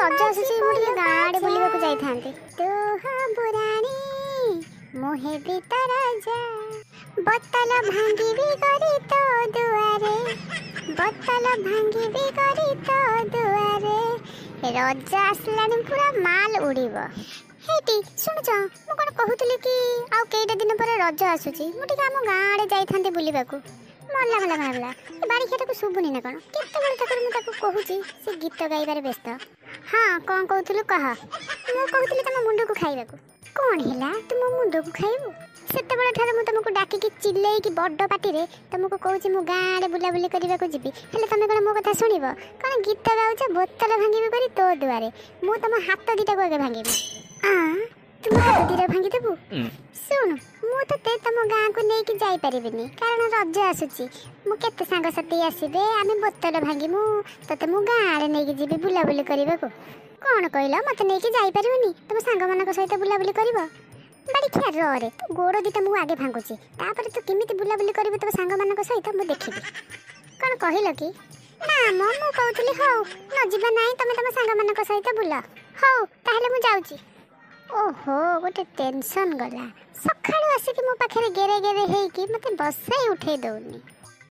ରଜ ଆସୁଛି, ମୁଁ ଟିକେ ଗାଁ ଆଡ଼େ ବୁଲିବାକୁ ଯାଇଥାନ୍ତି। ତୁ ହବୁ ରାଣୀ, ମୁଁ ହେବି ତ ରାଜା, ବୋତଲ ଭାଙ୍ଗିବି କରି ତୋ ଦୁଆରେ, ବୋତଲ ଭାଙ୍ଗିବି କରି ତୋ ଦୁଆରେ। ରଜ ଆସିଲାଣି, ପୁରା ମାଲ ଉଡ଼ିବ। ହେଇଟି ଶୁଣୁଛ, ମୁଁ କ'ଣ କହୁଥିଲି କି ଆଉ କେଇଟା ଦିନ ପରେ ରଜ ଆସୁଛି, ମୁଁ ଟିକେ ଆମ ଗାଁ ଆଡ଼େ ଯାଇଥାନ୍ତି ବୁଲିବାକୁ। ମଲା ମଲା ମଲା, ଏ ବାଡ଼ିଖିଆଟାକୁ ଶୁଭୁନି ନା କ'ଣ? କେତେବେଳେ ତାକୁ ମୁଁ ତାକୁ କହୁଛି, ସେ ଗୀତ ଗାଇବାରେ ବ୍ୟସ୍ତ। ହଁ, କ'ଣ କହୁଥିଲୁ କହ। ମୁଁ କହୁଥିଲି ତମ ମୁଣ୍ଡକୁ ଖାଇବାକୁ। କ'ଣ ହେଲା, ତୁ ମୋ ମୁଣ୍ଡକୁ ଖାଇବୁ? ସେତେବେଳେ ଠାରୁ ମୁଁ ତମକୁ ଡାକିକି ଚିଲେଇକି ବଡ଼ ପାଟିରେ ତମକୁ କହୁଛି ମୁଁ ଗାଁ ଆଡ଼େ ବୁଲାବୁଲି କରିବାକୁ ଯିବି, ହେଲେ ତମେ କ'ଣ ମୋ କଥା ଶୁଣିବ? କ'ଣ ଗୀତ ଗାଉଛ, ବୋତଲ ଭାଙ୍ଗିବି କରି ତୋ ଦୁଆରେ। ମୁଁ ତମ ହାତ ଦିଟାକୁ ଆଗେ ଭାଙ୍ଗିବି। ତୁ ମୋ ହାତ ଦିଟା ଭାଙ୍ଗିଦେବୁ? ଶୁଣୁ, ମୁଁ ତତେ ତମ ଗାଁକୁ ନେଇକି ଯାଇପାରିବିନି, କାରଣ ରଜ ଆସୁଛି, ମୁଁ କେତେ ସାଙ୍ଗସାଥି ଆସିବେ, ଆମେ ବୋତଲ ଭାଙ୍ଗିମୁ। ତତେ ମୁଁ ଗାଁ ଆଡ଼େ ନେଇକି ଯିବି ବୁଲାବୁଲି କରିବାକୁ। କ'ଣ କହିଲ, ମତେ ନେଇକି ଯାଇପାରିବନି, ତମ ସାଙ୍ଗମାନଙ୍କ ସହିତ ବୁଲାବୁଲି କରିବ? ବାଡ଼ିଖିଆ ରରେ, ତୁ ଗୋଡ଼ ଦିଟା ମୁଁ ଆଗେ ଭାଙ୍ଗୁଛି, ତାପରେ ତୁ କେମିତି ବୁଲାବୁଲି କରିବୁ ତମ ସାଙ୍ଗମାନଙ୍କ ସହିତ ମୁଁ ଦେଖିବି। କ'ଣ କହିଲ କି? ନା ମ, ମୁଁ କହୁଥିଲି ହଉ ନ ଯିବା ନାହିଁ, ତମେ ତମ ସାଙ୍ଗମାନଙ୍କ ସହିତ ବୁଲ। ହଉ ତାହେଲେ ମୁଁ ଯାଉଛି। ଓହୋ, ଗୋଟେ ଟେନସନ୍ ଗଲା। ସକାଳୁ ଆସିକି ମୋ ପାଖରେ ଗେରେ ଗେରେ ହେଇକି ମୋତେ ବସାଇ ଉଠେଇ ଦଉନି।